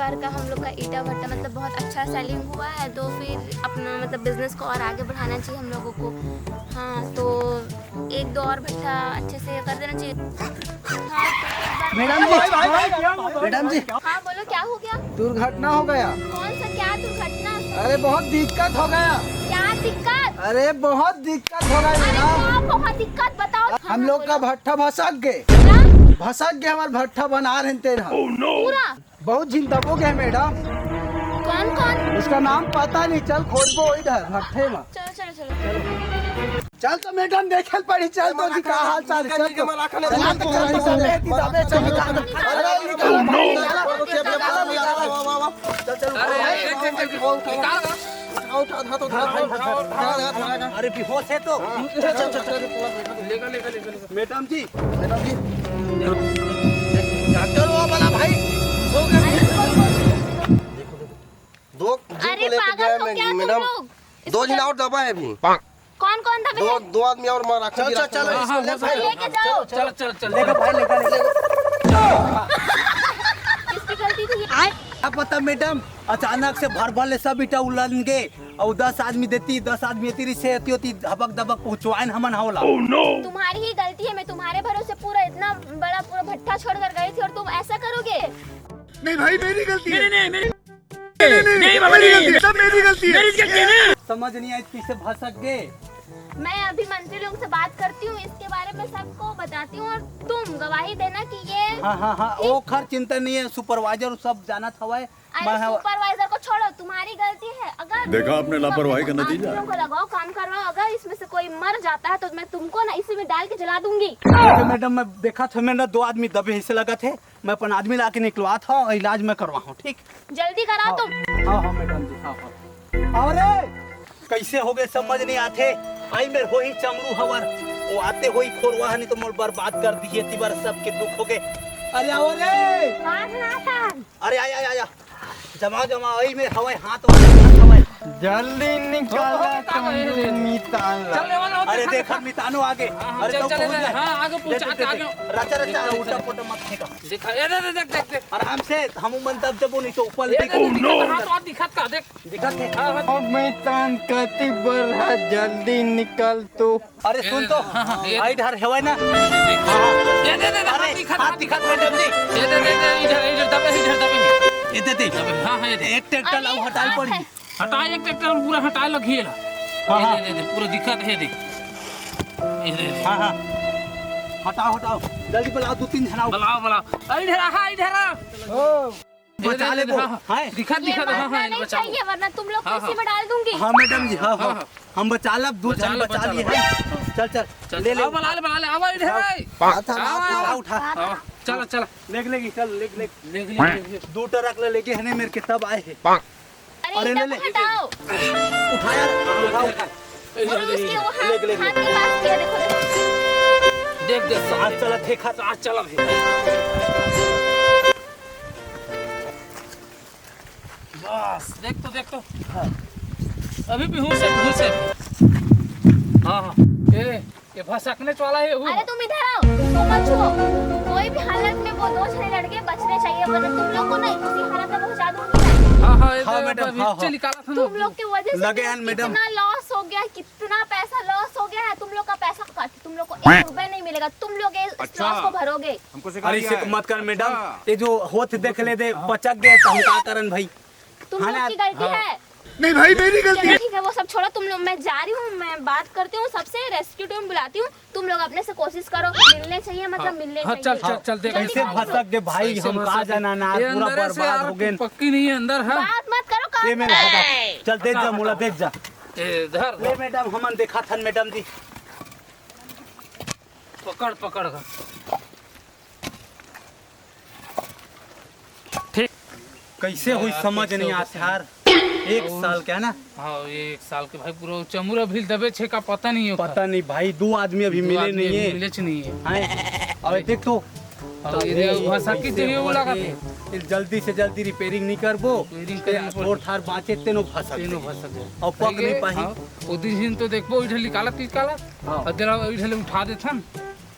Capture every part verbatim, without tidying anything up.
प्रकार का हम लोग का ईटा भट्टा मतलब बहुत अच्छा सेलिंग हुआ है, तो फिर अपना मतलब बिजनेस को और आगे बढ़ाना चाहिए हम लोगों को। हाँ, तो एक दो और भट्टा अच्छे से कर देना चाहिए। हाँ, तो एक बार मैडम जी, मैडम जी, हाँ, बोलो, क्या हो गया? दुर्घटना हो गया। कौन सा, क्या दुर्घटना? अरे, बहुत दिक्कत हो गया। क्या दिक्कत? अरे, बहुत दिक्कत हो गया अरे, मैडम। क्या बहुत दिक्कत, बताओ। हम लोग का भट्ठा भसक गए। क्या? भसक गए, हमारा भट्ठा बना रहे तेरा। पूरा? बहुत झिन दबो गए मैडम। कौन कौन? उसका नाम पता नहीं, चल खोजबो इधर भट्ठे में। चलो, चलो, चलो। चल तो मैडम, देखे पड़ी, चल तो जी, का हाल चाल है, चल तो। चल तो, चल तो, दबे, दबे, चल निकाल। अरे, निकाल, निकाल, निकाल, निकाल। चल, चल, अरे, एक, एक, एक, निकाल। उठा, उठा, उठा, तो उठा, उठा, उठा, उठा, उठा। अरे, बेहोश है तो। चल, चल, चल, चल। लेगा, लेगा, लेगा, लेगा। मैडम जी, मैडम जी, डॉक्टर हो वाला भाई, सो गए। दो जन अरे, को लेके पागल गया हो मैं, क्या तुम मैडम। लोग? दो जन और दबा है अभी। कौन कौन दबे दो, हैं? दो आदमी और मारा। चल, चल, चल, हाँ, हाँ, इसको ले, वो सब भाई। लेके जाओ। चल, चल, चल, लेके चल। भाई, लेके, लेके। किसकी गलती थी? क्या पता मैडम, अचानक से भर भर ले सब ईटा उलन गे, और दस आदमी देती, दस आदमी तेरी से होती होती, हबक दबक पहुंचवाइन हमन हवला। तुम्हारी ही गलती है, मैं तुम्हारे भरोसे पूरा इतना बड़ा पूरा भट्ठा छोड़कर गई थी और तुम ऐसा करोगे? नहीं भाई, मेरी गलती है। नहीं, नहीं, मेरी नहीं, नहीं, नहीं, नहीं, बाबा, मेरी नहीं। गलती है, सब मेरी गलती है। मेरी गलती है ना। समझ नहीं आई, किसे भसक गए। मैं अभी मंत्री लोग से बात करती हूँ, इसके बारे में सबको बताती हूँ, और तुम गवाही देना कि ये हाँ, हाँ, हाँ, वो खर चिंता नहीं है, सुपरवाइजर सब जानत हवय। अरे, मैं हव- सुपरवाइजर को छोड़ो, तुम्हारी गलती है। अगर देखा आपने तुम लापरवाही का अपने नतीजा। आदमियों को लगाओ, काम करवाओ, अगर इसमें से कोई मर जाता है तो मैं तुमको ना इसी में डाल के जला दूंगी। ठीक है मैडम, मैं देखा था, मैंने दो आदमी दबे ऐसे लगा थे, मैं अपन आदमी ला के निकलवा था और इलाज मैं करवा हूँ, ठीक? जल्दी कराओ हाँ, तुम। हाँ, हाँ, मैडम जी, हाँ, हाँ। अरे, कैसे हो गए, समझ नहीं आते। आई मेर होही चमरू हवर, वो आते होही खोरवा, नहीं तो मोर बर्बाद कर दिए, तिबर सबके दुख हो गए। अरे, आओ रे। हाँ, हाँ, हाँ। अरे, आया, आया, आया। जमा, जमा, आई मेर हवाई हाथ, हवाई हाथ, हवाई। जल्दी निकाला हाँ, तुम हाँ, लोग हाँ। मितान ला। चल, ले वाला, अरे, हाँ, देखा, हाँ। मितानो आगे। हाँ, हाँ, अरे, चल, तो चल, पहुंच ले, गए। हाँ, आगे दे, पहुंचा दे, के दे, आगे। दे। रचा, रचा, चल, उल्टा चल। पुल्टा मत फेंका। देखा, ये दे, दे, देख, देख, देख। आराम से, हम मन तब जब वो नहीं तो ऊपर ये देख। दे, दे, दिखत, हाँ, तो आप दिखत का, देख। दिखत है। हाँ, हाँ। अब मैं तान कति बर हा, जल्दी निकल तो। अरे सुन तो, हाँ, हाँ, ये आई डर हेवय ना। ये दे, दे, दे, अरे, हाथ दिखा, हाथ हाथ दिखा, मैडम जी। ये दे, दे, दे, इधर, इधर दबे, इधर दबे। ये दे, दे। हाँ, हाँ, ये दे। एक ट्रैक्टर अरे, लाओ, हटाई हाथ पड़ी। है। हटाए, एक ट्रैक्टर हम पूरा हटाए लगी है। हाँ, ये हाँ। दे, दे, दे, पूरा दिखत है, दे। ये दे, दे। हाँ, हाँ। हटाओ, हटाओ। जल्दी बुलाओ, दो तीन जन आओ। बुलाओ, बुलाओ। अरे, इधर आ, हाँ, इधर आ। ओ। बचा ले वो। हाँ, हाँ। हैं? दिखा, ये दिखा, हाँ, मारना हाँ, नहीं बचा लो। चाहिए, वरना तुम लोग हाँ, किसी हाँ। में डाल दूंगी। हाँ, मैडम जी, हाँ, हाँ, हाँ। हाँ। हम बचा लब, दो बचा जन लब, बचा बचा लिए लब। हैं। चल, चल, चल, ले, ले। आओ, बुला ले, बुला ले, आओ, इधर हाँ। आए। हाथ हला, आओ, आओ, उठा, आओ। उठा। आओ, चला, चला। लेग, लेग, चल, लेग, लेग। लेग, लेग, लेग, लेग। दो ट्रक ले, लेके हने मेरे के तब आए हैं। अरे, अरे, ले, एकदम ले। हटाओ। उठा यार, उठा, उठा। ए, और ले, ले, उसके ले। वो हाथ, लेग, लेग, हाथ लेग। के पास किया, देखो, देखो। देख, देख, साथ चला, देख, हाथ। साथ चला भी। बस, देख तो, देख तो। हाँ। अभी भी होश है, होश है। हाँ, हाँ। ए, ये भसकने वाला है, वो। अरे, तुम इधर आओ, इसको मत छुओ। कोई भी हालत में वो दो जने लड़के बचने चाहिए, वरना तुम लोग को ना इसी हालत में पहुंचा दूंगी मैं। हाँ, हाँ, ये हाँ, तो मैडम, अभी हाँ, हाँ। चल निकाला था ना। तुम लोग की वजह से लगे मेरा हैं, मैडम। कितना लॉस हो गया, कितना पैसा लॉस हो गया है। तुम लोग का पैसा कट, तुम लोग को एक रुपया नहीं मिलेगा। तुम लोग ये अच्छा। लॉस को भरोगे। हमको सिखा अरे, दिया इसे है। मत कर, मैडम। अच्छा। ये जो होत देख ले दे, हाँ। पचक गए, तो हम का करन भाई? तुम हाँ लोग ना? की गलती हाँ। है। नहीं भाई, मेरी गलती चलो है। ठीक है, वो सब छोड़ो, तुम लोग, मैं जा रही हूँ, मैं बात करती हूँ सबसे, रेस्क्यू टीम बुलाती हूँ। तुम लोग अपने से कोशिश करो, मिलने चाहिए, मतलब हाँ। मिलने हाँ, चाहिए। चल, चल, चल, देख। कैसे भसक गए भाई, कैसे हम भसक का गए? जाना ना, ये पूरा अंदर से बर्बाद यार हो गए। पक्की नहीं है अंदर, हाँ। बात मत करो, काम ये मेरे करो। हटा। चल, देख जा, हटा, मुला, हटा। देख जा। ए, धर, ले धर। मैडम, हमन देखा थन मैडम जी। पकड़, पकड़ कर। ठीक। कैसे हुई, यार, समझ कैसे नहीं हो आत गया? यार। एक साल क्या ना? हाँ, ये एक साल के भाई, पूरा चमुरा भी दबे छे का पता नहीं हो। पता नहीं भाई, दो आदमी अभी दो मिले आदमी नहीं अभी है। मिले च नहीं है। हैं? अबे देख तो। और ये तब भसक की कैसे तो ये वो हुआ लगा कि था। ये जल्दी से जल्दी रिपेयरिंग नहीं करबो। रिपेयरिंग करनी पड़ती। और थार बाँचे तेनो भसक तेनो गए। भसक गए। और पक नहीं पाही। हाँ, वो दिन तो देखबो, इधर निकाला, निकाला। हाँ। और जरा इधर उठा देथन।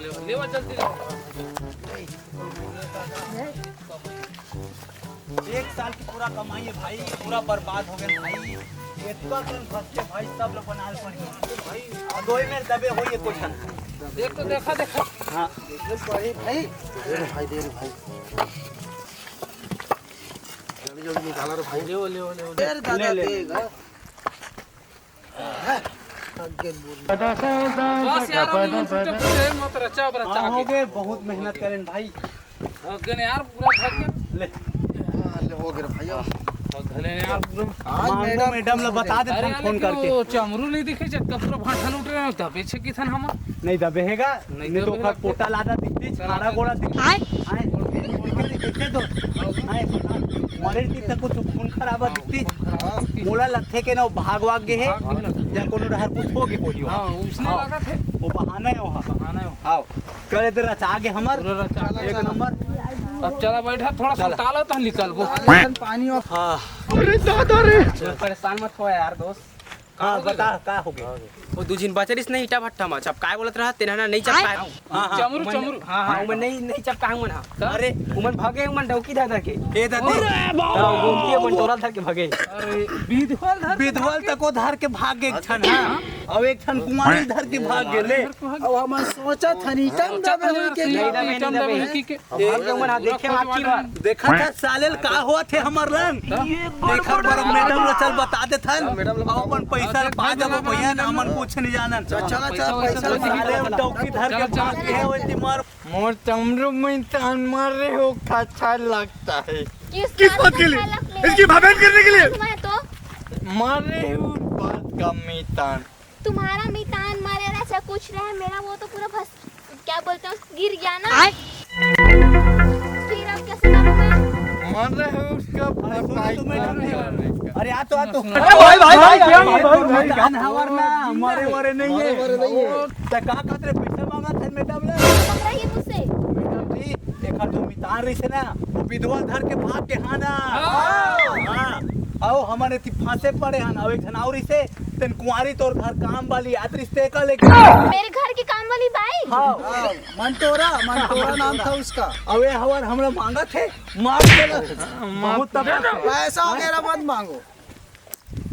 लेवा, लेवा, जल्दी लेवा। एक साल की पूरा कमाई है भाई, पूरा बर्बाद हो गया भाई। इतना दिन फंस के भाई सब लोग बना पड़ गए भाई। और दो ही में दबे हो ये कुछ। देख तो देखा, देखा। हाँ। भाई, दे रे भाई, दे रे भाई। जल्दी जल्दी निकाला रे भाई। ले, ले, ले, ले। तेरे दादा ले, ले। देगा। बस यार, अभी उन टूटे फूटे मत रचा, अब रचा हाँ, हो के। गए, बहुत मेहनत करें भाई। थक गए यार, पूरा थक गए। ले। हाँ, ले, हो गए भाई। थक गए यार पूरा। आज मांगो मैडम मैडम ला बता दे, अरे फोन, यार, फोन लेकिन करके। वो चमरू नहीं दिखे, जब तक पूरा भांठा लूट रहे हो, तब पीछे की थन हम। नहीं दबेगा, नहीं नहीं तो दबेगा। ओकर पोटा लादा दिखती, छाड़ा गोड़ा दिखती। आए। आए। कैसे दो? आए। मरे की तक कुछ खून खराबा दिखती। मोला लगथे के ना वो भाग वाग गे हे, भाग गे लगथे। या कोनो डहर कुछ हो गे होही। हाँ, उसने हाँ। लगा थे। वो बहाना है वहाँ। बहाना है। हाँ। करे दे रचा गे हमर। पूरा रचा गे। एक नंबर। अब चला बैठा, थोड़ा सा चला। तालो तो निकलबो। पानी और हाँ। अरे दादा रे। परेशान मत हो यार दोस्त। हाँ, बता, का हो गया? वो दू झिन बचरिस नहीं ईटा भट्ठा मा, चपकाए बोलत रहा, तेना ना नहीं चपकाए। हाँ, हाँ। चमरू, उमन, चमरू। हाँ, हाँ, उमन नहीं, नहीं चपकाए उमन, हाँ। का? अरे, उमन भागे, उमन डौकी धर धर के। ए दादी। अरे बाप रे। हाँ, घूम के उमन टोरा धर के भागे। अरे, बिधवल धर के बिधवल भागे। तको धर के भाग गे एक ठन, हाँ। अब एक ठन कुमारी धर के भाग गे, ले। अब हमन सोचत हन, ईटा में दबे होई के नहीं दबे, नहीं दबे। की के। अब भाग के उमन, हाँ, देखे आखिर बार। देखा था साले ल का होत हे हमर लंग। हाँ। देखा बर मैडम ल चल बता देथन। मैडम ल अब अपन पैसा ल पा जाबो भैया, ना हमन कुछ नहीं जानन। चल, चल, चल, पैसा पैसा ल साले ल डौकी धर के चल, चल। भाग गे हे, ओती मार। मोर चमरू में तान मार रहे हो, अच्छा लगता है। किस किस बात के लिए? इसकी भगाई करने के लिए। तुम्हें तो मार रहे हो, बात का मितान। तुम्हारा मितान मरे रहे, चाहे कुछ रहे, मेरा वो तो पूरा भस-, क्या बोलते हैं, गिर गया ना। आय। फिर अब कैसे करूँ मैं? मर रहे हो उसका अरे सुनो भरपाई तो मैडम जी। कर रहे हैं। अरे आ तो, आ तो। सुनो, सुनो। अरे भाई, भाई, भाई, भाई, क्या भाई, भाई, भाई, भाई, कान हमार ना, मरे वरे नहीं है। मरे वरे नहीं है। तो का कहत रहे, पैसा मांगत हे मैडम ले? पकड़ा ही मुझसे। मैडम जी, एकर जो मितान रहिसे ना, वो बिधवा धर के भाग गे हा ना। हाँ। हाँ। अउ हमन एती फंसे पड़े हन, अउ एक झन अउ रहिसे, तेन कुंवारी तोर घर काम वाली आत रहिसे का लेके। मेरे घर की काम वाली बाई? हाँ। हाँ, मंटोरा, मंटोरा नाम था उसका। अउ ए हवर हमला मांगत हे, मार देला। बहुत तब पैसा वगैरह मत मांगो।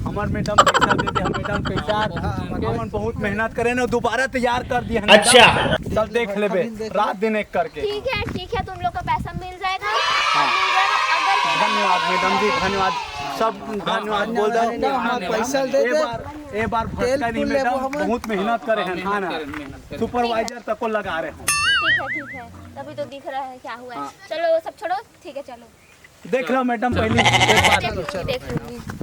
हमर मैडम पैसा दे दे, हम मैडम पैसा, हाँ, हाँ, हमन बहुत मेहनत करे ना, दोबारा तैयार कर दिए हैं मैडम। अच्छा। सब देख लेबे, रात दिन एक करके। ठीक है, ठीक है, तुम लोग का पैसा मिल जाएगा। हाँ। मिल जाएगा, अगर धन्यवाद मैडम जी, धन्यवाद, सब धन्यवाद बोल दो। धन्यवाद, हमारा पैसा दे ए दे। बार, ए बार तेल भटका नहीं फूल लेबो मैडम, हमन। बहुत मेहनत करे हैं, हाँ, हाँ ना। मेहनत करें, मेहनत करें। सुपरवाइजर तक को लगा रहे हो। ठीक है, ठीक है, तभी तो दिख रहा है क्या हुआ है। हाँ। चलो, वो सब छोड़ो, ठीक है, चलो। देख लो मैडम, पहले एक बार। देख लूंगी, देख लूंगी।